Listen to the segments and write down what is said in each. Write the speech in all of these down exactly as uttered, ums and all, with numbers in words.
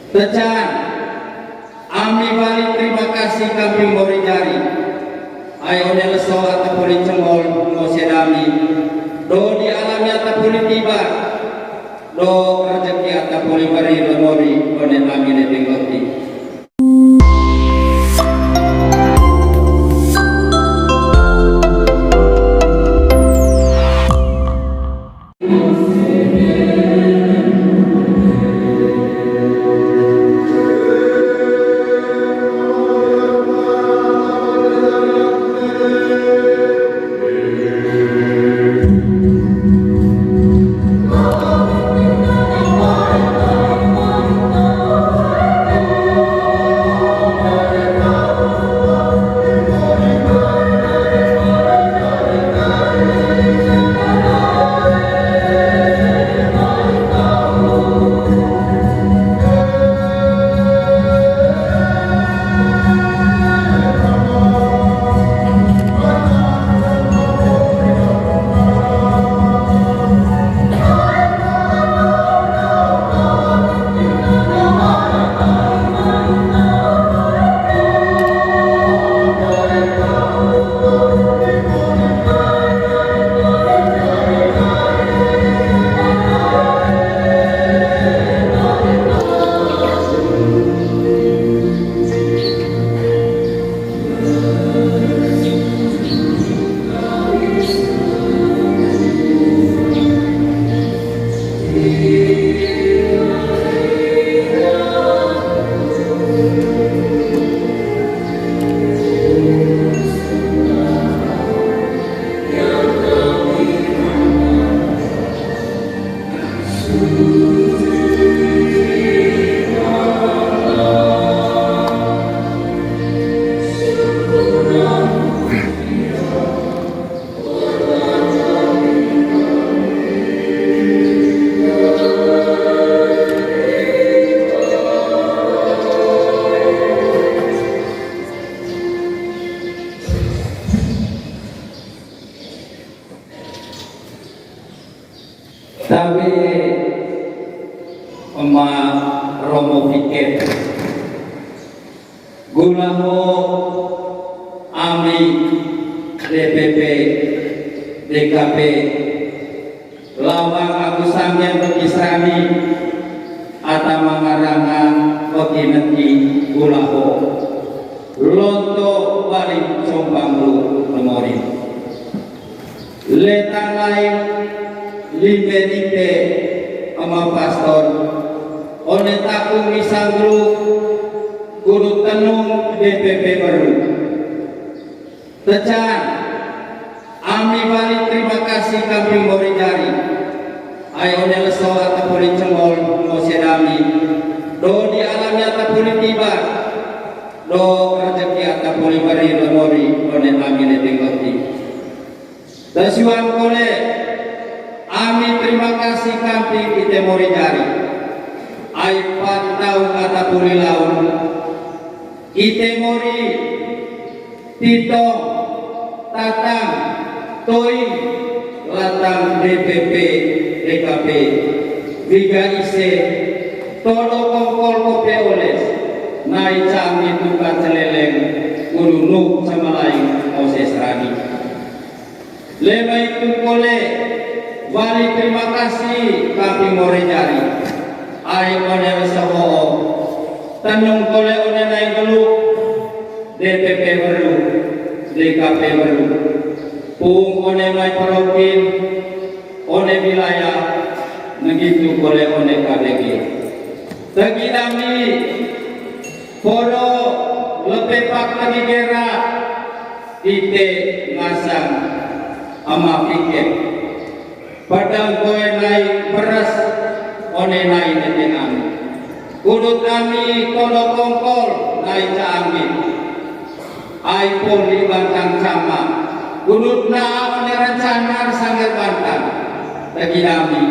Tecan, ami wali terima kasih kamping mori jari. Ai one leso ata poli cengol ngo sia dami. Do di alami ata poli tiba. Do rezeki ata poli beri lemori one ami ne tinggoti. Tabe ema romo piket. Gula ho ami D P P, D K P, lawang agu sanggen bagi sani, ata mangaranga bagi neki gula ho. Lonto balik combang lu memori. Letan lain limbe dipe ama pastor, one takung misang guru, guru tenung D P P beru. Tecan, ami wali terima kasih kamping mori jari. Ai one leso ata poli cengol ngo sia dami. Do di alami ata poli tiba. Do rezeki ata poli beri lemori one ami ne tinggoti. Tasiwang kole, ami terima kasih kamping ite mori jari. Ai pantau ata poli laun. Ite mori, titong, tatang, toing, latang D P P, D K P, wiga ise, todo kongkol kope oles, nai cami tuka celeleng, ulu nuk camalaing ose serani. Lema itu kole, wali terima kasih kamping mori jari. Ai one rasa ho'o. Tenung kole one nai geluk. D P P beru, D K P beru. Pung one mai parokin, one wilayah, negitu kole one K B G. Tegi dami, poro lepe pak tegi gera, ite ngasang ama piket. Padang koe nai beras, one nai nete ami. Kudut ami todo kongkol nai ca ami. Ai poli bantang cama. Kudut na one rencana sangger bantang. Tegi dami,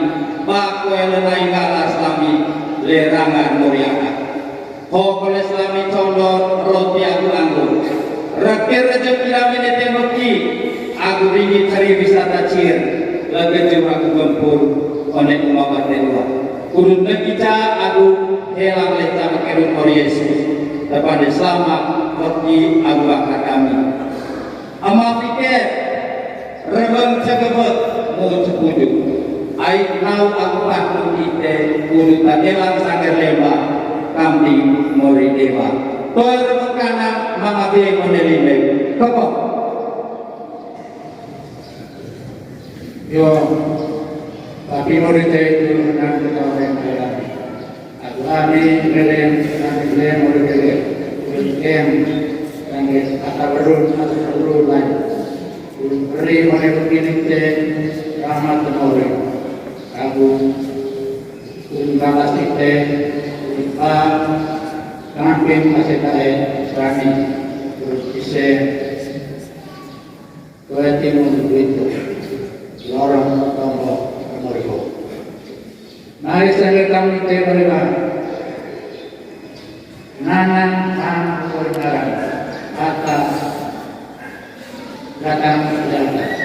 ba koe le nai galas lami, le rangan moriaka. Ho kole selami condor, roti agu anggur. Rakir rezeki dami ne tembeki, agu ringgit hari wisata cir, lagaju agu gempur, one uma bate dua. Urut nekica agu helang leca Tuhan Yesus, tepande selama weki agu bakar kami. Ama pikir, rebeng cegebek, mut sepuju. Ai nau agu patu ite, kudu tagelang sanggar lemba, kambing mori dewa. Toi rebeng kana, manga beng mone limbe. Koko. Yo, tapi mori te itu henang kita orang dalam. Aku ani leleng, ani leleng, mori leleng. Leleng, leleng, ata berun, ata berun lain. Beri mori begini te, rahmat mori. Aku, balas ite, pa, kambing masih tae, suami, terus ise, Kue timun duit lorong tombo moriho. Nai sanggar kami te meriba. Nanang ang kuringaran. Kata datang datang.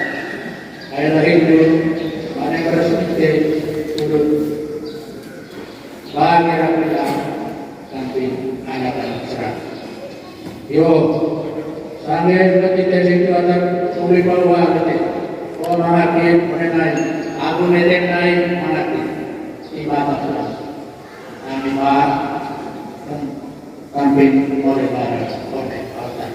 Ayo hindu, mana beres ite turun. Bagi rapi kambing anak-anak serang. Yo, sangge berarti tes itu ada tuli bawa berarti. Oh, mangati, menenai. Aku nedenai, mangati. Ibadah serang. Kami bah, kambing oleh barang, oleh altan.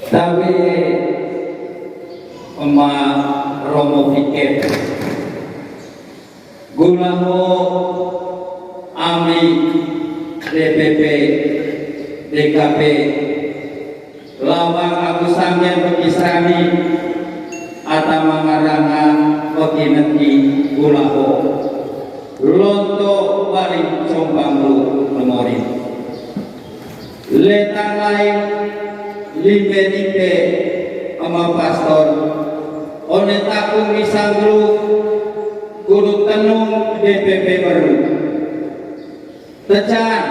Tapi ema romo pikir. Gula ho ami D P P, D K P, lawang agu sanggen weki sani, ata mangaranga weki neki gula ho. Lonto baling compang lu memori. Letang lain limbe dipe ama pastor, one takung isang gru, kudu tenung D P P beru. Tecan,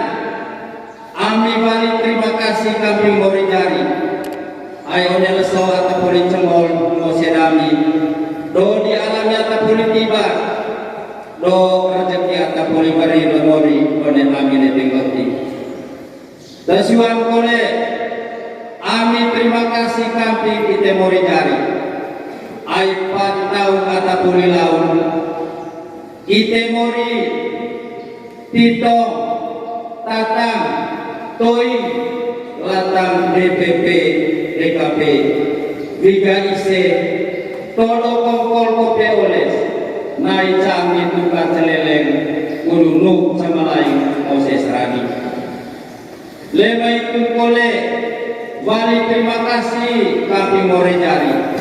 ami bali terima kasih kambing mori jari. Ai one leso ata poli cengol, mose dami. Do di alami ata poli tiba. Do rezeki ata poli beri do mori, one ami ne tinggal ti. Tasiwang kole, ami terima kasih kambing ite mori jari. Ai pantau ata poli laun. Ite mori, titong, tatang, toing, latang D P P, D K P, wiga ise, todo kongkol kope oles, nai cami tuka celeleng, ulunuk sama lain, ose serani. Lema itu kole, wali terima kasih kambing mori jari.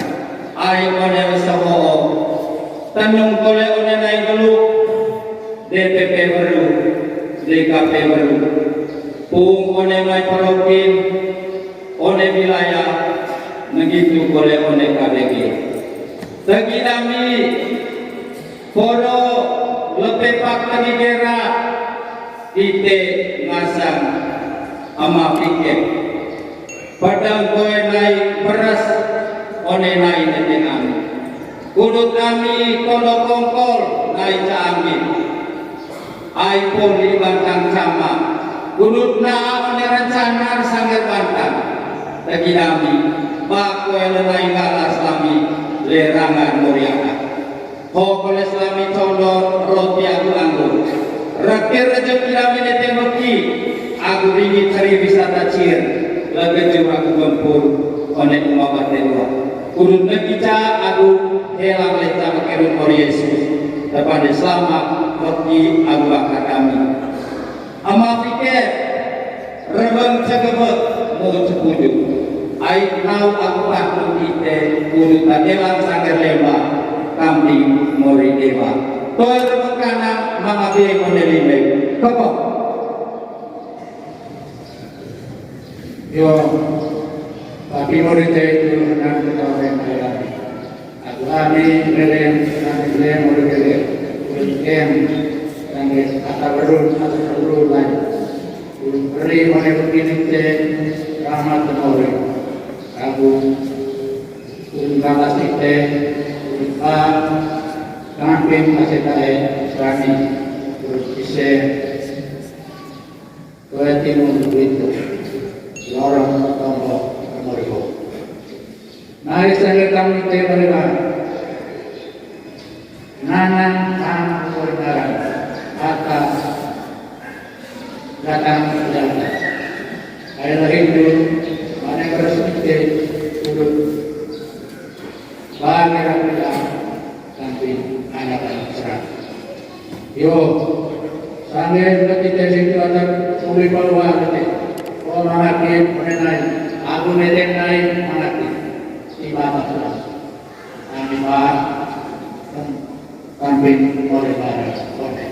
Ai one resoho, tenung kole one nai geluk, D P P beru, D K P beru. Pung one mai parokin, one wilayah, negitu kole one K B G. Tegi dami, Podo lepe pak tegi gera, ite ngasang ama pikir. Padang koe nai beras, one nai netengan. Kudut ami kono kongkol nai caangin. Ai poli bantang cama. Kudut na one rencana sanggar bantang. Tegi dami, bak koe lenai galas lami, lerangan moriana. Ho kole selami condor roti agu anggur. Reke rejeki ami ne tembeki, agu ringi cari wisata cir, leke jur agu gempur, one uma bate dua. Kurun ne kica agu helang leca makerun or Yesus, tepande selamat, weki agu bakar kami. Ama fike, rebeng cegebek, mu cepuju. Ai nau agu patu ite, kudu tadelang sangger lemba, kambing mori dewa. Toel rebeng kana, mangabe mone lime. Koko. Yo, tapi mori te itu nang ketawa yang kaya. Agu ami leleng, ami leleng, mori leleng. Leleng, leleng, kata berun, kata berun lain. Ulun beri mone begini te, rahmat mori. Agu, ulun balas te, ulun ba, kamping kasih tae, suami. Ulun ise, Kue timun buitu, lorong tombok kemuriku. Nai sangge kami te beriman. Nanang ang kuringaran, kata datang ke jalan. Ayolah Hindu, mana beres ite, urut. Bagi rapi dah, tapi anak-anak serang. Yo, sangge berarti dari itu ada uli bawa berarti. Oh, mangatin, menenai. Aku netenai, mangatin. Tiba apa serang. Kami ba, kambing oleh pada, oleh.